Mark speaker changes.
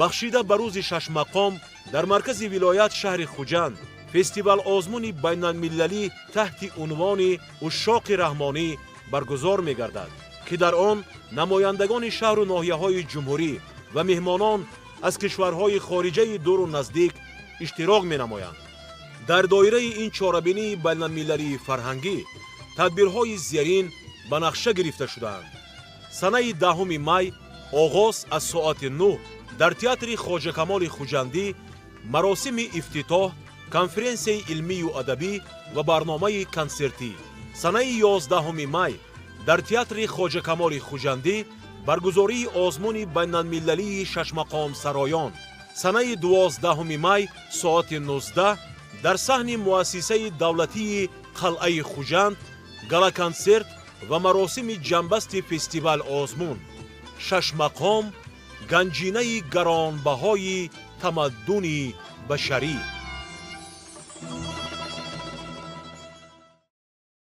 Speaker 1: Бахшида ба рӯзи шашмақом дар маркази вилоят, шаҳри Хуҷанд, фестивал озмуни байналмилалӣ таҳти унвони «Ушшоқи раҳмонӣ» баргузор мегардад, ки дар он намояндагони шаҳру ноҳияҳои ҷумҳурӣ ва меҳмонон аз кишварҳои хориҷаи дуру наздик иштирок менамоянд. Дар доираи ин чорабинии байналмилалии фарҳангӣ тадбирҳои зерин ба нақша гирифта шудаанд: санаи 10-уми май оғоз аз соати 9 дар театри Хоҷа Камоли Хуҷандӣ маросими ифтитоҳ, конференсияи илмию адабӣ ва барномаи консертӣ. Санаи 11-уми май дар театри Хоҷа Камоли Хуҷандӣ баргузории озмуни байналмилалии шашмақомсароён. Санаи 12-уми май соати 19 дар саҳни муассисаи давлатии қалъаи Хуҷанд галаконсерт ва маросими ҷамъбасти фестивал озмун. Шашмақом — ганҷинаи гаронбаҳои тамаддуни башарӣ.